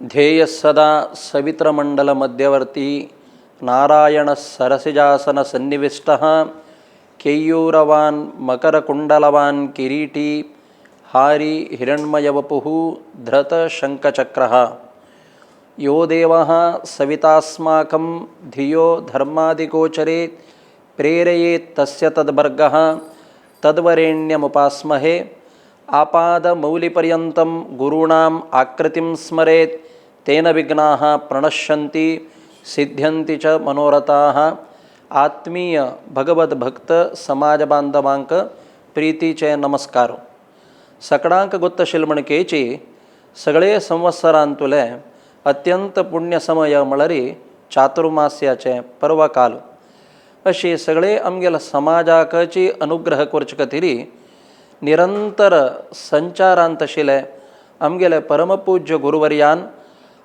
ध्येयः सदा सवित्रमण्डलमध्यवर्ती नारायणः सरसिजासनसन्निविष्टः केयूरवान् मकरकुण्डलवान् किरीटी हारी हिरण्मयवपुः धृतशङ्खचक्रः. यो देवः सवितास्माकं धियो धर्मादिगोचरे प्रेरयेत् तस्य तद्भर्गः तद्वरेण्यमुपास्महे. आपादमौलिपर्यन्तं गुरूणाम् आकृतिं स्मरेत् तेन विघ्नाः प्रणश्यन्ति सिद्ध्यन्ति च मनोरथाः. आत्मीय भगवत भक्त समाज बांधवांक प्रीतीचे नमस्कार. सकडांक गोत्तशील म्हणकेची सगळे संवत्सरांतुले अत्यंत पुण्य समय म्हळ्यार चातुर्मास्याचे पर्वकाल. अशी सगळे आमगेल्या समाजाकची अनुग्रह करचे खातीर निरंतर संचारांत आशिल्ले आमगेले परमपूज्य गुरुवर्यान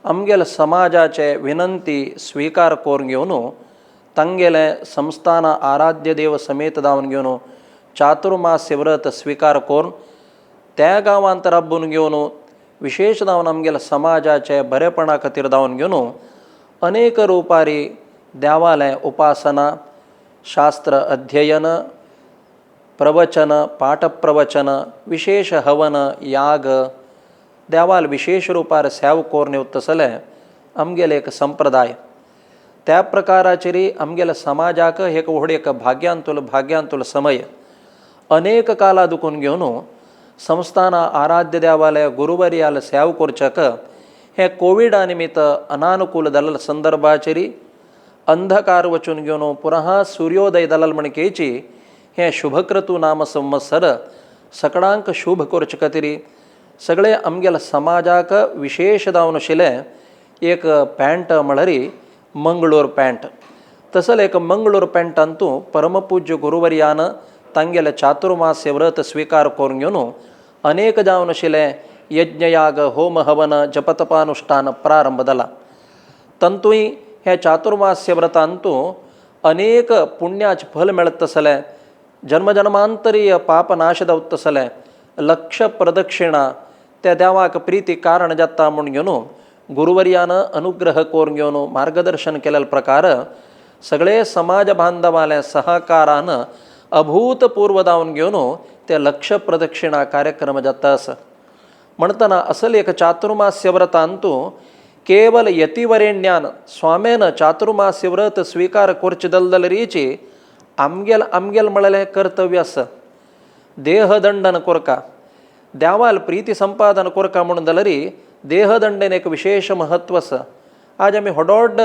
आमगेल्या समाजाचे विनंती स्विकार करून घेवन तांगेले संस्थान आराध्य देव समेत जावन घेवन चातुर्मास्य व्रत स्विकार करून त्या गांवांत राबून घेवन विशेश जावन आमगेल्या समाजाचे बरेपणा खातीर जावन घेवन अनेक रुपारी देवालें उपासना, शास्त्र अध्ययन, प्रवचन, पाठप्रवचन, विशेष हवन याग, देवाल विशेष रुपार सेव करून येवता तसले आमगेले एक संप्रदाय. त्या प्रकाराचेर आमगेल्या समाजाक एक व्हड एक भाग्यांतुल भाग्यांतुल समय. अनेक काला दुखून घेवन संस्थाना आराध्य देवाले गुरुवर्याल सेव करच्याक हे कोविडा निमित्त अनानुकूल जाल्ल्या संदर्भाचेर अंधकार वचून घेवन पुनः सूर्योदय जाल्लो म्हणकेची हे शुभक्रतू नाम संवत्सर सकडांक शुभ करचे खातीर सगळे आमगेल्या समाजाक विशेश जावन आशिल्लें एक पॅण्ट म्हळ्यार मंगळूर पॅण्ट. तसले एक मंगळूर पॅण्टांतू परमपूज्य गुरुवर्यान तांगेले चातुर्मास्य व्रत स्विकार करून घेवन अनेक जावन आशिल्लें यज्ञयाग, होम हवन, जपतपानुष्ठान प्रारंभ जाला. तंतूय ह्या चातुर्मास्य व्रतांतू अनेक पुण्याचे फल मेळत तसलें जन्मजन्मांतरीय पाप नाश जावत तसलें लक्ष प्रदक्षिणा त्या देवाक प्रिती कारण जाता म्हूण घेवन गुरुवर्यान अनुग्रह करून घेवन मार्गदर्शन केलेले प्रकार सगळे समाज बांधवाले सहकारान अभूतपूर्व जावन घेवन ते लक्ष प्रदक्षिणा कार्यक्रम जाता आसा. म्हणटना असल एक चातुर्मास्य व्रतांतू केवल यतिवरेण्यान स्वाम्यान चातुर्मास्य व्रत स्वीकार करचे दलदलरीची आमगेल आमगेल म्हळेलें कर्तव्य आसा. देहदंडन कोरका देवाल प्रिती संपादन कोरका म्हणून जाल्यार देहदंडेन एक विशेष महत्व आसा. आज आमी होडोड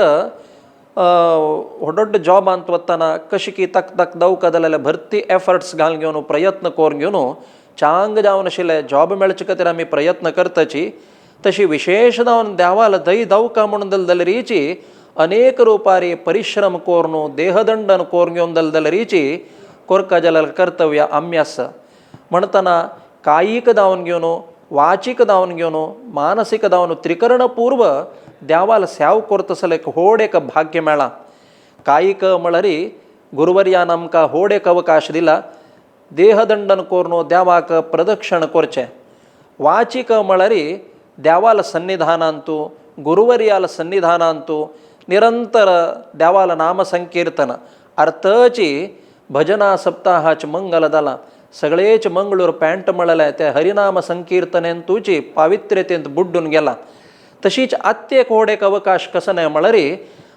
व्हड जॉबांत वतना कशी की तक तक दवका जाल्यार भरती एफर्ट्स घालून घेवन प्रयत्न करून घेवन चांग जावन आशिल्ले जॉब मेळचे खातीर आमी प्रयत्न करताची. तशी विशेश जावन देवाल दही दवका म्हणून दलदलरीची अनेक रुपारी परिश्रम करून देहदंडन करून घेवन दलदलरीची कोरका जाल्यार कर्तव्य आमी आसा. म्हणटना कायीक दावन घेवन, वाचीक दावन घेवन, मानसीक दावन त्रिकरणपूर्व देवाल सेव करतसले एक व्हड एक भाग्य मेळ्ळां. कायीक म्हळ्यार गुरुवर्यान आमकां व्हड एक अवकाश दिला देहदंडन करून देवाक प्रदक्षिण करचें. वाचीक म्हळ्यार देवाल सन्निधानांतू, गुरुवर्याल सन्निधानांतू निरंतर देवाल नाम संकीर्तन अर्थाची भजना सप्ताहाचे मंगल जालां. सगळेच मंगळूर पॅन्ट म्हळ्यार ते हरिनाम संकीर्तनेन तुजी पावित्र्यतेंत बुड्डून गेला. तशीच आत्ते एक व्हड एक अवकाश कसो न्हय म्हळ्यार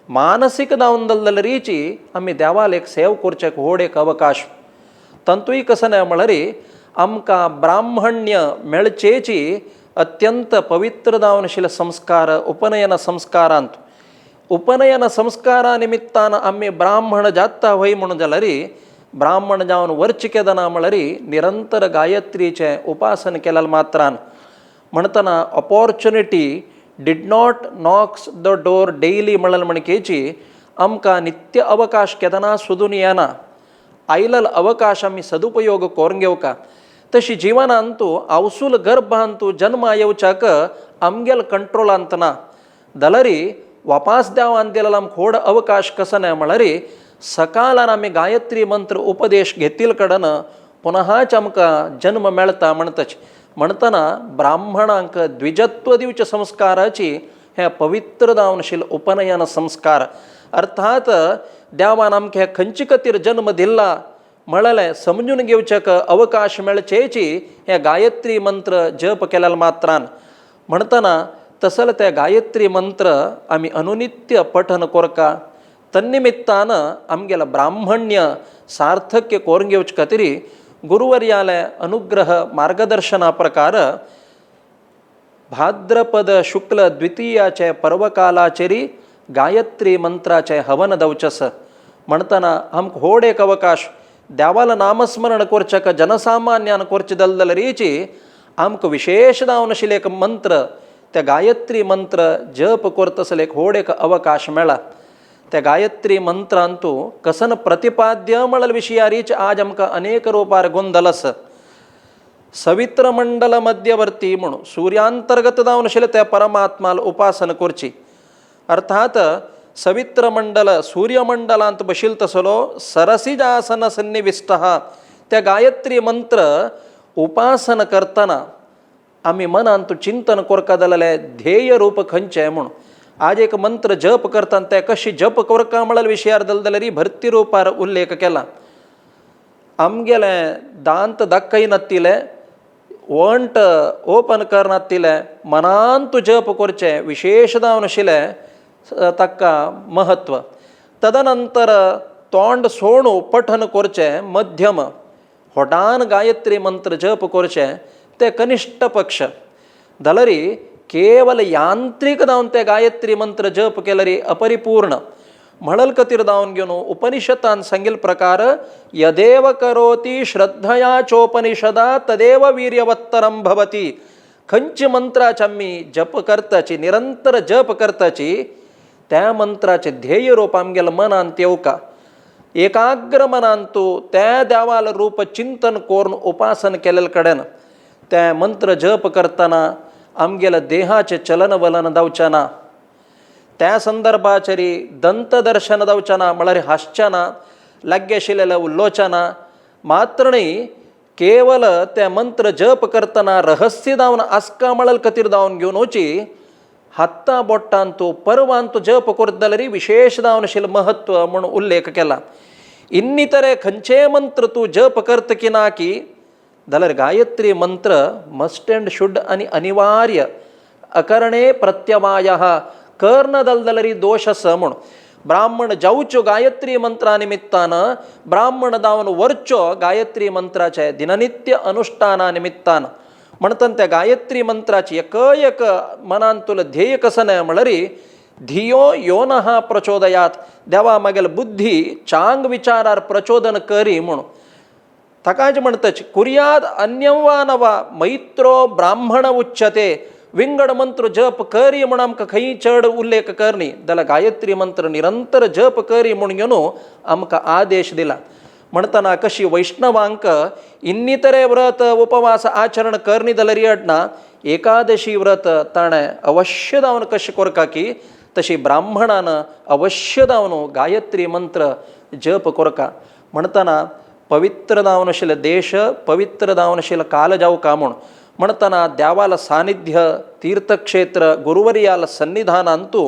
मानसीक जावन दलदलरीची आमी देवाल एक सेव करचें एक व्हड एक अवकाश. तंतूय कसो न्हय म्हळ्यार आमकां ब्राह्मण्य मेळचेची अत्यंत पवित्र जावन आशिल्ले संस्कार उपनयन संस्कारांत. उपनयन संस्कारा निमित्तान आमी ब्राह्मण जाता व्हय म्हणून जाल्यार ब्राह्मण जावन वर्च केदना म्हळ्यार निरंतर गायत्रीचें उपासन केल्या मात्रान. म्हणटना opportunity did not knocks the door daily म्हणल्यार म्हणकेची आमकां नित्य अवकाश केदना सोदून येना. आयलल अवकाश आमी सदुपयोग करून घेवका. तशी जिवनांतू आवसूल गर्भांतू जन्मा येवच्याक आमगेल कंट्रोलांत ना जाल्यार वापास देवान दिलेलो आमकां व्हड अवकाश कसो न्हय म्हळ्यार सकाळान आमी गायत्री मंत्र उपदेश घेतील कडन पुनहाच आमकां जन्म मेळटा म्हणतच. म्हणटना ब्राह्मणांक द्विजत्व दिवच्या संस्काराची. हे पवित्र जावन उपनयन संस्कार. अर्थात देवान आमकां खंयचे खातीर जन्म दिला म्हळें समजून घेवच्याक अवकाश मेळचेची हे गायत्री मंत्र जप केल्या मात्रान. म्हणटना तसल ते गायत्री मंत्र आमी अनुनित्य पठन कोरका. तन्निमित्तान आमगेले ब्राह्मण्य सार्थक्य कोरून घेवचे खातीर गुरुवर्याले अनुग्रह मार्गदर्शना प्रकार भाद्रपद शुक्ल द्वितीयाचे पर्वकालाचेरी गायत्री मंत्राचे हवन दवचस. म्हणटना आमकां व्हड एक अवकाश देवाला नामस्मरण करच्याक जनसामान्यान करचे दलदलरीची आमकां विशेश जावन आशिल्लें एक मंत्र त्या गायत्री मंत्र जप करतसले एक व्हड एक अवकाश मेळ्ळा. त्या गायत्री मंत्रांतू कसन प्रतिपाद्य म्हळ्यार विशयारीच आज आमकां अनेक रुपार गोंदल आसा. सवित्र मंडल मध्यवर्ती म्हणून सूर्यांतर्गत जावन आशिल्लें त्या परमात्माल उपासन करची. अर्थात सवित्र मंडल सूर्यमंडलांत बशील तसलो सरसिजासन सन्निविष्ट त्या गायत्री मंत्र उपासन करतना आमी मनांत चिंतन कोरका जालें ध्येय रूप खंयचें म्हूण. आज एक मंत्र जप करतना ते कशी जप कोरका म्हळ्यार विशयार दलदलरी भरती रुपार उल्लेख केला. आमगेलें दांत दाखयनातिलें वंट ओपन करनातिलें मनांत जप करचें विशेश जावन आशिल्लें ताका महत्व. तदनंतर तोंड सोणू पठन करचें मध्यम होडान गायत्री मंत्र जप करचें ते कनिश्ठ पक्ष. जाल्यार केवल यांत्रिक जावन ते गायत्री मंत्र जप केल्यार अपरिपूर्ण म्हणल खातीर जावन घेवन उपनिषदान सांगिल्ले प्रकार यदेव करोति श्रद्धया चोपनिषदा तदेव वीर्यवत्तरं भवति. खंयचे मंत्राचे आमी जप करताची निरंतर जप करताची त्या मंत्राचे ध्येय रूप आमगेल्या मनांत येवका. एकाग्र मनांतू त्या देवाल रूप चिंतन करून उपासन केलेले कडेन त्या मंत्र जप करतना आमगेल्या देहाचें चलन वलन जावचें ना. त्या संदर्भाचेर दंतदर्शन जावचें ना म्हळ्यार हांसचें ना, लागीं आशिल्ल्या उलोवचें ना, मात्र न्ही केवल ते मंत्र जप करतना रहस्य जावन आसका म्हळ्यार खातीर जावन घेवन वची हाता बोटांतू पर्वांतू जप करता जाल्यार विशेश जावन आशिल्लें महत्व म्हूण उल्लेख केला. इन्नितरे खंयचेय मंत्र तूं जप करता की ना की जाल्यार गायत्री मंत्र मस्ट अँड should आनी अनिवार्य अकरणे प्रत्यवाय कर्ण दलदलरी दोश आसा म्हूण. ब्राह्मण जावच्यो गायत्री मंत्रा निमित्तान ब्राह्मण जावन वरच्यो गायत्री मंत्राचे दिननित्य अनुष्ठाना निमित्तान. म्हणटना त्या गायत्री मंत्राची एक एक मनांतुलो ध्येय कसो न्हय म्हणल्यार धियो यो नः प्रचोदयात देवा मागेल बुद्धी चांग विचारार प्रचोदन करी म्हूण. ताकाच म्हणटच कुर्याद अन्यं वा न वा मैत्रो ब्राह्मण उच्यते. विंगड मंत्र जप करी म्हूण आमकां खंय चड उल्लेख करनी जाल्यार गायत्री मंत्र निरंतर जप करी म्हूण घेवन आमकां आदेश दिला. म्हणटना कशी वैष्णवांक इन्नितरे व्रत उपवास आचरण करनी जाल्यार अडना एकादशी व्रत ताणें अवश्य जावन कशें कोरका की तशी ब्राह्मणान अवश्य जावन गायत्री मंत्र जप कोरका. म्हणटना पवित्र जावन आशिल्ले देश पवित्र जावन आशिल्ले काल जावका म्हूण. म्हणटना देवाल सानिध्य तीर्थक्षेत्र गुरुवर्याल सन्निधानांतू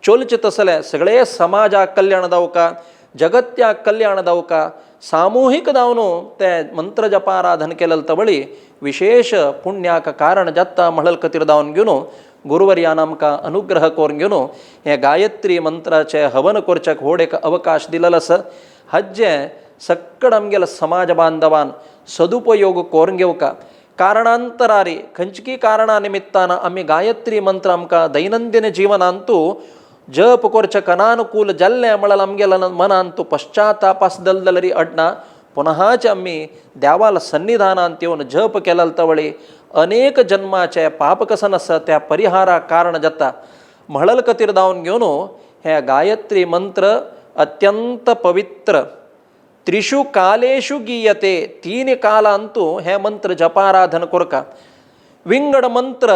चोलचे तसले सगळे समाजाक कल्याण जावका, जगत्याक कल्याण जावका, सामूहिक जावन ते मंत्र जपाराधन केलें तवळी विशेष पुण्याक कारण जाता म्हणल खातीर जावन घेवन गुरुवर्यान आमकां अनुग्रह करून घेवन हें गायत्री मंत्राचें हवन करच्याक व्हड एक अवकाश दिलेलो आसा. हाजें सक्कड आमगेल्या समाज बांधवान सदुपयोग करून घेवका. कारणांतरारी खंयची कारणा निमित्तान आमी गायत्री मंत्र आमकां दैनंदिन जिवनांतू जप करचे कनानुकूल जाल्लें म्हळ्यार आमगेल्या मनांतू पश्चाताप आसदल जाल्यार अडना. पुनःच आमी देवाल सन्निधानांत येवन जप केलें तवळी अनेक जन्माचे पाप कसन आसा त्या परिहाराक कारण जाता. म्हणल खातीर जावन घेवन हे गायत्री मंत्र अत्यंत पवित्र. त्रिषु कालेषु गीयते तीन कालांतू हे मंत्र जपाराधन कोरका. विंगड मंत्र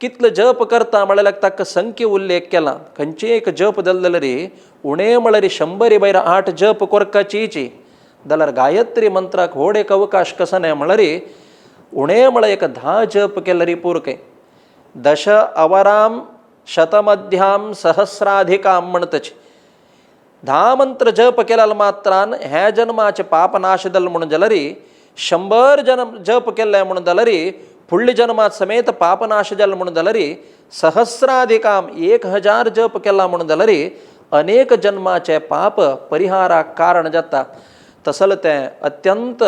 कितलो जप करता म्हळ्यार ताका संख्य उल्लेख केला. खंयचे एक जप जालें जाल्यार उणें म्हळ्यार 100 वयर 8 जप कोरकाचीची. जाल्यार गायत्री मंत्राक व्हड एक अवकाश कसो न्हय म्हळ्यार उणें म्हळ्यार एक 10 जप केल्यार पुरकें. दश अवराम शतमध्याम सहस्राधिकाम म्हणतच 10 मंत्र जप केल्याल मात्रान ह्या जन्माचे पाप नाश जालें म्हणून जाल्यार 100 जन्म जप केल्ले म्हणून जाल्यार फुडल्या जन्मात समेत पापनाश जालें म्हणून जाल्यार सहस्राधिकाम 1000 जप केला म्हणून जाल्यार अनेक जन्माचे पाप परिहाराक कारण जाता. तसल तें अत्यंत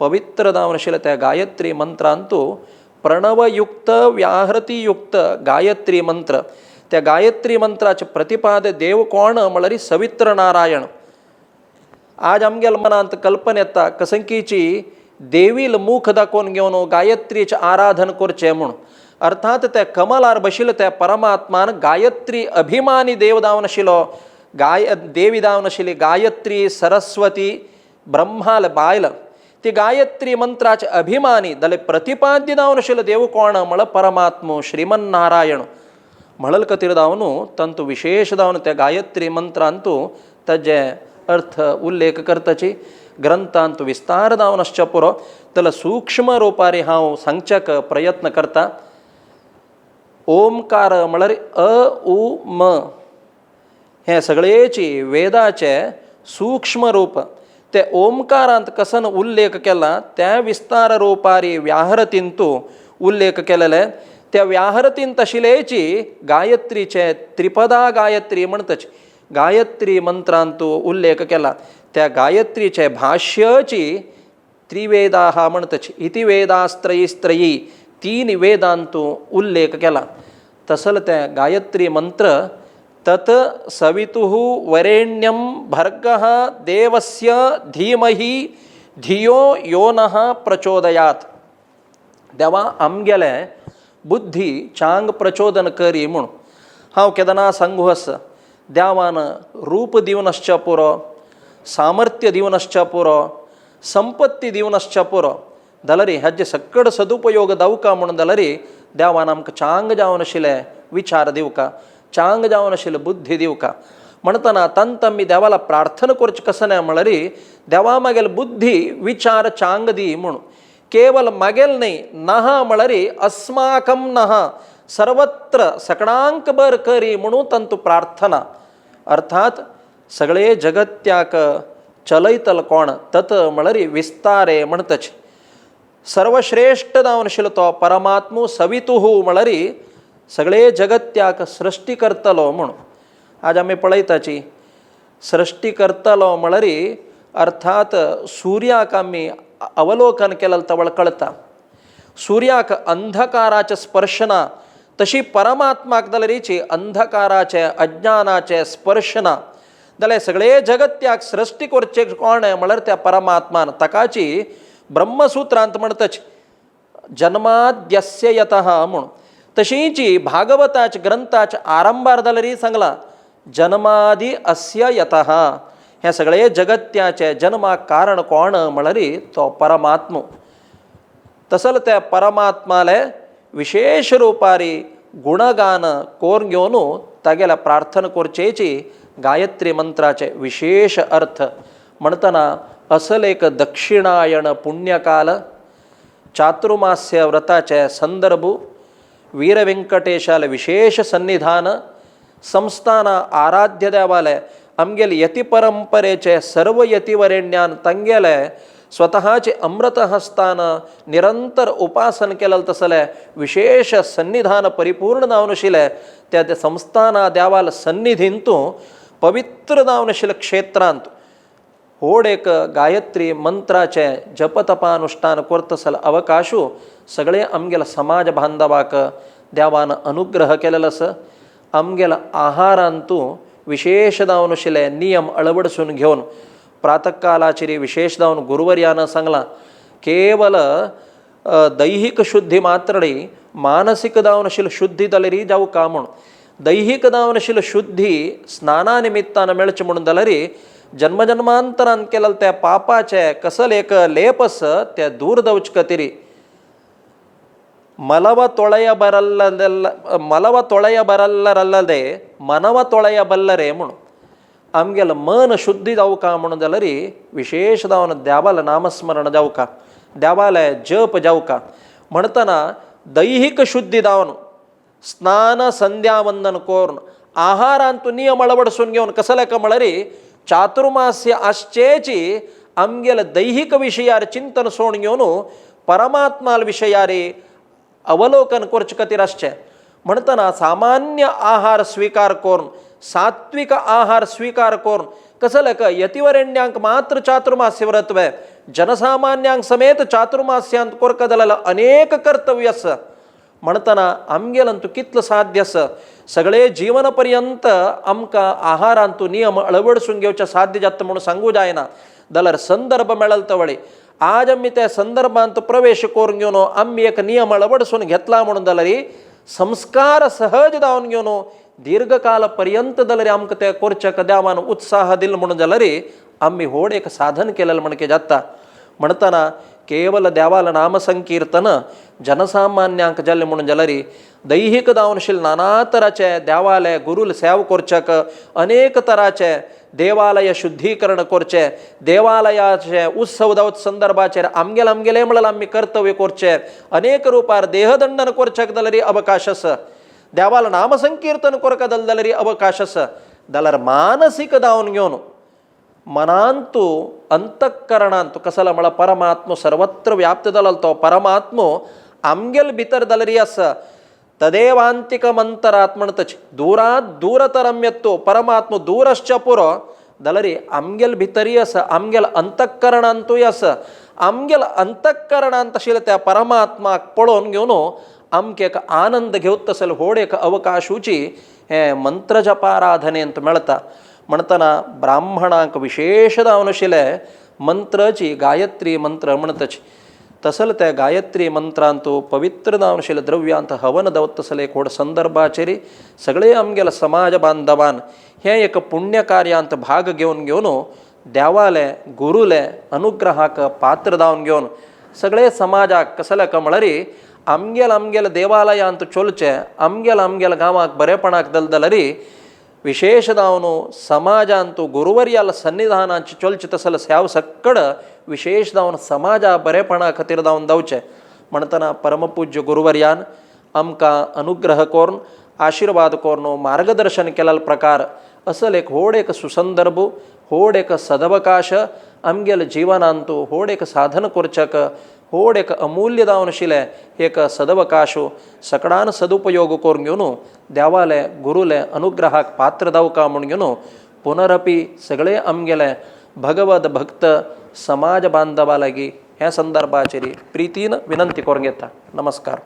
पवित्र जावन आशिल्लें त्या गायत्री मंत्रांतू प्रणवयुक्त व्याहृतियुक्त गायत्री मंत्र. त्या गायत्री मंत्राचे प्रतिपाद देव कोण म्हळ्यार सवित्र नारायण. आज आमगेल्या मनांत कल्पना येता कसंकीची देवील मुख दाखोवन घेवन गायत्रीचें आराधन करचें म्हूण. अर्थात त्या कमलार बशिल्ले त्या परमात्मान गायत्री अभिमानी देव जावन आशिल्लो, देवी जावन आशिल्ली गायत्री सरस्वती ब्रह्माल बायल ती गायत्री मंत्राचे अभिमानी जाल्यार प्रतिपाद्य जावन आशिल्लो देव कोण म्हळ्यार परमात्मो श्रीमन्नारायण. म्हणल खातीर जावन तांतू विशेश जावन त्या गायत्री मंत्रांतू ताजे अर्थ उल्लेख करताची ग्रंथांत विस्तार जावन आसचे पुरो जाल्यार सूक्ष्म रुपारी हांव सांगच्याक प्रयत्न करता. ओमकार म्हळ्यार अ उ म हें सगळेची वेदाचे सूक्ष्म रूप. ते ओमकारांत कसन उल्लेख केला त्या विस्तार रुपारी व्याहरतींतू उल्लेख केलेले त्या व्याहरतींत आशिल्लेची गायत्रीचे त्रिपदा गायत्री म्हणतच गायत्री मंत्रांतू उल्लेख केला. त्या गायत्रीचे भाष्यची त्रिवेदाः म्हणतच इति वेदास्त्रयीस्त्रयी 3 वेदांतू उल्लेख केला. तसल ते गायत्री मंत्र तत् सवितुः वरेण्यं भर्गः देवस्य धीमहि धियो यो नः प्रचोदयात्. देवा आमगेले बुद्धी चांग प्रचोदन करी म्हूण हांव केदना सांगू आसा. देवान रूप दिवन आसच्या पुरो, सामर्थ्य दिवन आसच्या पुरो, संपत्ती दिवन आसच्या पुरो जाल्यार हाजे सकड सदुपयोग जावका म्हणून जाल्यार देवान आमकां चांग जावन आशिल्ले विचार दिवका, चांग जावन आशिल्ले बुद्धी दिवका. म्हणटना तांत आमी देवाला प्रार्थना करचें कशें न्हय म्हळ्यार देवा मागेल बुद्धी विचार चांग दी म्हूण. केवल मागेल न्हय नहा म्हळ्यार अस्माकं नहा सर्वत्र सकडांक बर करी म्हणून तांतू प्रार्थना. अर्थात सगळे जगत्याक चलयतल कोण तत म्हळ्यार विस्तारे म्हणतच सर्वश्रेष्ठ जावन आशिल्लो तो परमात्मो सवितुहू म्हळ्यार सगळे जगत्याक सृश्टी करतलो म्हूण. आज आमी पळयताची सृश्टी करतलो म्हळ्यार अर्थात सुर्याक आमी अवलोकन केलें तवळ कळटा सुर्याक अंधकाराचे स्पर्श ना तशी परमात्माक जाल्यार अंधकाराचे अज्ञानाचे स्पर्श ना जाल्यार सगळे जगत्याक सृश्टी करचे कोण म्हळ्यार त्या परमात्मान. ताकाची ब्रह्मसूत्रांत म्हणतच जन्माद्यस्य यतः म्हूण. तशींची भागवताच ग्रंथाच आरंभार जाल्यार सांगलां जन्मादि अस्य यतः. हें सगळे जगत्याचे जन्माक कारण कोण म्हळ्यार तो परमात्मो. तसल त्या परमात्माले विशेष रुपारी गुणगान कोर घेवन तागेल्या प्रार्थना करचेची गायत्री मंत्राचे विशेष अर्थ. म्हणटना असल एक दक्षिणायण पुण्यकाल चातुर्मास्य व्रताचे संदर्भ वीरवेंकटेशाले विशेष सन्निधान संस्थान आराध्य देवाले आमगेले यती परंपरेचे सर्व यतिवरेण्यान तांगेले स्वतःचे अमृतहस्तान निरंतर उपासन केलें तसलें विशेष सन्निधान परिपूर्ण जावन आशिल्लें त्या त्या संस्थाना देवाल सन्निधींतू पवित्र जावन आशिल्ल्या क्षेत्रांत व्हड एक गायत्री मंत्राचें जपतपानुष्ठान करतसल अवकाशू सगळे आमगेल्या समाज बांधवाक देवान अनुग्रह केलेलो आसा. आमगेल्या आहारांतू विशेष जावन आशिल्ले नियम अळवडसून घेवन प्रातःकालाचेर विशेष जावन गुरुवर्यान सांगलां केवल दैहिक शुद्धी मात्र न्ही मानसीक जावन आशिल्ली शुद्धी जाल्यार जावका म्हूण. दैहिक जावन आशिल्ली शुद्धी स्नाना निमित्तान मेळची म्हणून जाल्यार जन्मजन्मांतरान केलें त्या पापाचें कसल एक लेप आसा तें दूर जावचे खातीर मलव ತೊಳೆಯ ಬರಲ್ಲದೆಲ್ಲ ಮಲವ ತೊಳೆಯ ಬರಲ್ಲರಲ್ಲದೆ ಮನವ ತೊಳೆಯಬಲ್ಲರೆ म्हूण. आमगेलें मन शुद्धी जावका म्हणून जाल्यार विशेष जावन देवालें नामस्मरण जावका, देवालें जप जावका. म्हणटना दैहिक शुद्धी जावन स्नान संध्यावंदन करून आहारांतू नियम अळवडसून घेवन कसले का म्हळ्यार चातुर्मास्य आसचेची आमगेले दैहिक विशयार चिंतन सोडून घेवन परमात्माल विशयारे अवलोकन करचे खातीर आसचें. म्हणटना सामान्य आहार स्विकार करून सात्विक आहार स्विकार करून कसले का यतिवरेण्यांक मात्र चातुर्मास्य व्रत वे जनसामान्यांक समेत चातुर्मास्यांत कोरका जाल्यार अनेक कर्तव्य आसा. म्हणटना आमगेल्यान कितलो साध्य आसा सगळे जीवन पर्यंत आमकां आहारांतू नियम अळवडसून घेवचें साध्य जाता म्हणून सांगू जायना. जाल्यार संदर्भ मेळल तवळे आज आमी त्या संदर्भांत प्रवेश करून घेवन आमी एक नियम अळवडसून घेतला म्हणून जाल्यार संस्कार सहज जावन घेवन दीर्घकाल पर्यंत जाल्यार आमकां ते करच्याक देवान उत्साह दिल म्हणून जाल्यार आमी व्हड एक साधन केलेलें म्हणके जाता. म्हणटना केवल देवाल नामसंकीर्तन जनसामान्यांक जालें म्हणून जाल्यार दैहीक जावनशील नाना तराचे देवाले गुरूल सेव करच्याक अनेक तराचे देवालय शुद्धीकरण करचें देवालयाचे उत्सव दावत संदर्भाचेर आमगेले आमगेले म्हणल्यार आमी कर्तव्य करचें अनेक रुपार देहदंडन करच्याक जाल्यार अवकाश आसा. देवाल नामसंकीर्तन करका जाल्यार अवकाश आसा. जाल्यार मानसीक जावन घेवन मनांतू अंतःकरणांतू कसलो म्हळ्यार परमात्मो सर्वत्र व्याप्त जालो तो परमात्मो आमगेल भितर जाल्यार आसा. तदेवांतिक मंतरात म्हणतच दूरात दूरतरम येतो परमात्मो दूरश्च पुरो जाल्यार आमगेल भितरय आसा आमगेल अंतःकरणांतूय आसा. आमगेल अंतःकरणांत आशिल्ल्या त्या परमात्माक पळोवन घेवन आमकां एक आनंद घेवत तसले व्हड एक अवकाशूची हें मंत्रजपाराधनेंत मेळटा. म्हणटना ब्राह्मणांक विशेश जावन आशिल्लें मंत्राची गायत्री मंत्र म्हणतच तसल त्या गायत्री मंत्रांतू पवित्र जावन आशिल्ल्या द्रव्यांत हवन दवत तसले एक व्हड संदर्भाचेर सगळे आमगेले समाज बांधवान हें एक पुण्य कार्यांत भाग घेवन घेवन देवाले गुरूले अनुग्रहाक पात्र जावन घेवन सगळे समाजाक कसले का म्हळ्यार आमगेल आमगेले देवालयांत चोलचें आमगेल आमगेल गांवाक बरेपणाक दल जाल्यार विशेश जावन समाजांतू गुरुवर्याल सन्निधानाची चोलचे तसले सेव सक्कड विशेश जावन समाजा बरेपणा खातीर जावन जावचें. म्हणटना परमपूज्य गुरुवर्यान आमकां अनुग्रह करून आशिर्वाद करून मार्गदर्शन केलेलो प्रकार असल एक व्हड एक सुसंदर्भ व्हड एक सदवकाश आमगेले जिवनांतू व्हड एक साधन करच्याक व्हड एक अमूल्य जावन आशिल्लें एक सदवकाश सकडान सदुपयोग करून घेवन देवाले गुरूले अनुग्रहाक पात्र जावका म्हूण घेवन पुनरपी सगळे आमगेले भगवत भक्त समाज बांधवा लागीं ह्या संदर्भाचेर प्रितीन विनंती करून घेता. नमस्कार.